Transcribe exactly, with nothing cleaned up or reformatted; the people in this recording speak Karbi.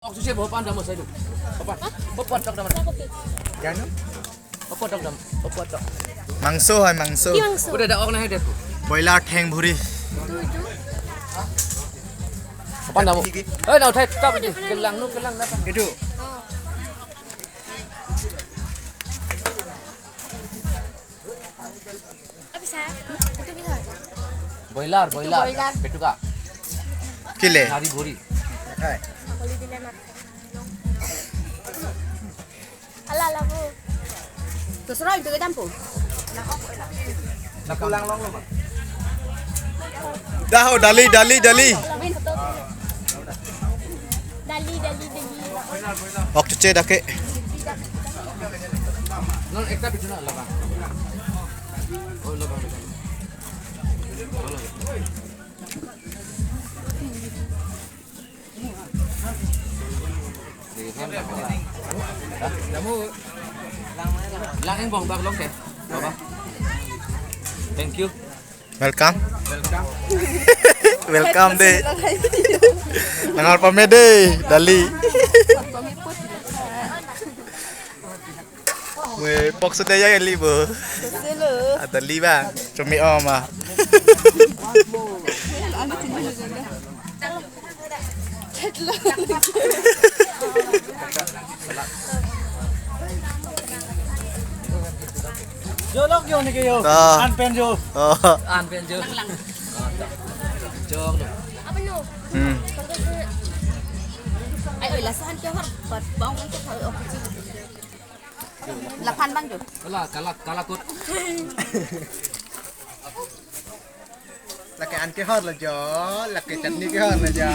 Ok, susi bo pan dam sai du. Opan. Opan tok dam. Janu? Opan tok dam. Opan tok. মাংস হয়, মাংস। কি মাংস? Udah ada ok na hai deh. Broiler ঠেং ভৰি। এইটো, এইটো। Opan dam. Eh, na uthai tap di. Kelang nu, kelang na. এইটো। Apa sih? Itu কি হয়? ব্ৰইলাৰ, এইটো ব্ৰইলাৰ। ব্ৰইলাৰ। পেটুকা। কেলে? নাৰী ভৰি। নাখায়। ছাগলী দিলে নাখায়। আলা, আলা, বৌ। Terserah itu ke dam po. Naku lang lang lang. Dah, oh, dali, dali, dali. Dali, dali, dali. Ok, cece dak ke. Non, ekta bichuna labang. Oh, labang, labang. Lang ingbong bak long ke. Baba. Thank you. Welcome. Welcome. Welcome de. Nangar pame de, dali. Mui pok sudah ya kali bo. Selo. Ada li ba. Cumi om ah. Jo lok jo ni ke jo. Ah. An pen jo. Oh. An pen jo. Jok lo. Apa no? Hmm. Ay, oy, lasahan ke har, bat bang itu kalau aku sih. Laphan bang jo. Kala, kala, kala kut. Lake an ke har lo jo, lake chutney ke har lo jo.